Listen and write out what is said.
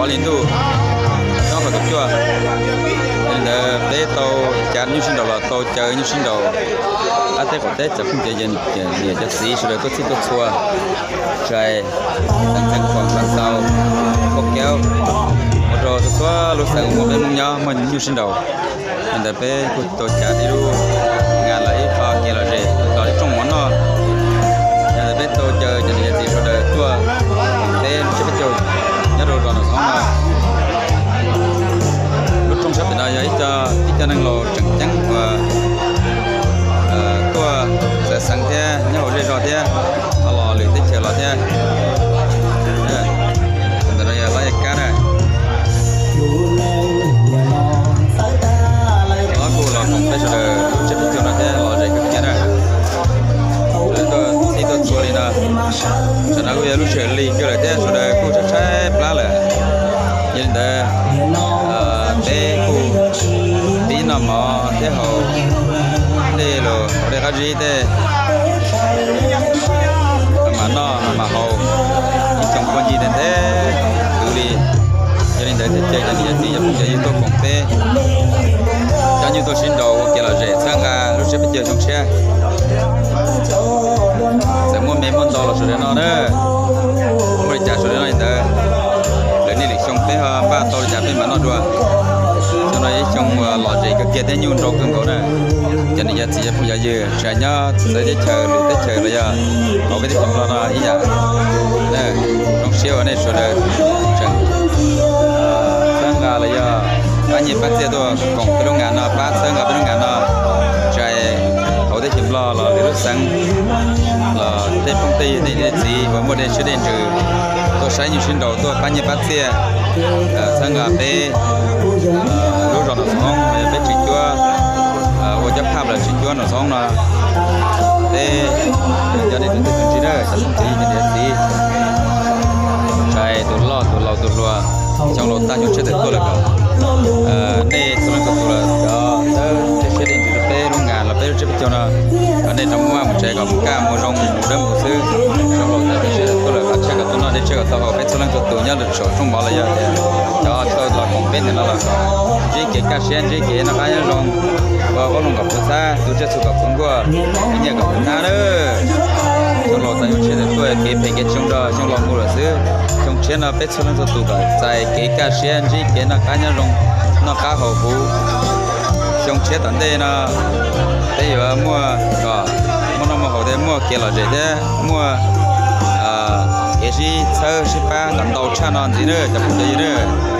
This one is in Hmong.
Li ntuj, hnub kaum cuaj, li ntawd peb tau cav nyuj sib nraus los tau caw nyuj sib nraus, qab teb qaum teb cov phooj ywg, niam cov txiv sawv daws tuaj txhij tuaj txhua, tshais, xeev xeev khuam xeev xaus, pab kev ua rau txhua lub xeev uas muaj peb Hmoob nyob muaj nyuj sib nraus. Li ntawd peb kuj tau cav ib lub nga los ib qho kev lom zem los ib rooj mov noj. Li ntawd peb tau caw cov niam cov txiv sawv daws tuaj, peb lub tsiab peb caug nyob rau zos Nom Xov no. Lub rooj sab pem no yog ib co, ib co neeg laus tseem ceeb uas tuaj txawv xeev thiab nyob hauv zej zog thiab, ho los lwm teb chaws los thiab. Ntawm no yog Lab Yaj Kab na. Los kuj los koom peb sawv daws lub tsiab peb caug no thiab lom zem kawg kiag na. Sawv daws tuaj txhij tuaj txhua li no. Tam no kuj yog lub sij hawm lig kawg lawm thiab sawv daws kuj tshaib tshaib plab lawm. Yog li ntawd, peb kuj pib noj mov thiab haus dej los haus dej qab zib tej, mam noj mam haus ib xyoos phooj ywg ntev ntev heev li. Yog li ntawd thiaj caw cov niam cov txiv cov phooj cov ywg tuaj koom peb cov nyuj tuaj sib nraus ua kev lom zem txhawb nqa lub tsiab peb caug xyoo tshiab. Txawm muaj me muaj ntau los sawv daws noj na. Muaj li cas sawv daws noj li ntawd. Lwm niaj lwm xyoo peb ho npaj tau li cas peb mam noj dua. Xyoo no yog ib xyoo uas lom zem kawg kiag thiab nyuj nrau kawg nkaus na. Cov niam cov txiv cov phooj cov ywg tsis hais nyob txawv teb chaws lwm teb chaws los yog hauv peb teb chaws Nplog no ib yam. Zoo siab uas nej sawv daws tseem txhawb nqa los yog pab nyiaj pab txiaj tuaj koom peb lub nga no, pab txhawb nqa peb lub nga no. Tsis hais hauv teb chaws Nplog los lwm lub xeev los tej phooj tej ywg tej niam tej txiv uas muaj dej siab dej ntsws tuaj saib nyuj sib nraus tuaj pab nyiaj pab txiaj, txhawb nqa peb lub zos Nom Xov Hoob, peb tseem cuab, ua cov phaj los tseem cuab Nom Xov Hoob no. Peb cov niam txiv kwv tij phooj ywg na, cov phooj cov ywg cov niam txiv, tsis hais tus loj tus laus tus hluas, xyoo laus tag xyoo tshiab tawm tuaj lawm kom nej txhua leej txhua tus los cov txawj siab dej ntsws rau peb lub nga los peb lub tsiab peb caug no, kom nej rov muab mus tsev kom mus kaj mus zoo mus dawb mus xwb. Xyoo laus tag xyoo tshiab tawm tuaj lawm kom tshiab kom tau noj dej tshiab kom tau haus, peb txhua leej txhua tus nyob rau saum rooj mov los yog cov tau los koom peb ntawm no los kom ntsib kev kaj siab ntsib kev noj qab nyob zoo, ua vaub loog kom puv txhab, tu tsiaj txhu kom puv nkuaj, nyiaj kom puv hnab na. Xyoo laus tag xyoo tshiab tawm tuaj kev phem kev tsoo rau xyoo laus mus lawm xwb. Xyoo tshiab no peb txhua leej txhua tus kom txais kev kaj siab ntsib kev noj qab nyob zoo, noj qab haus huv. Xyoo tshiab tom ntej no peb yuav muaj, muaj noj muaj haus thiab muaj kev lom zem thiab muaj kev sib txhawb sib pab kom ntau tshaj no ntxiv na cov phooj cov ywg na.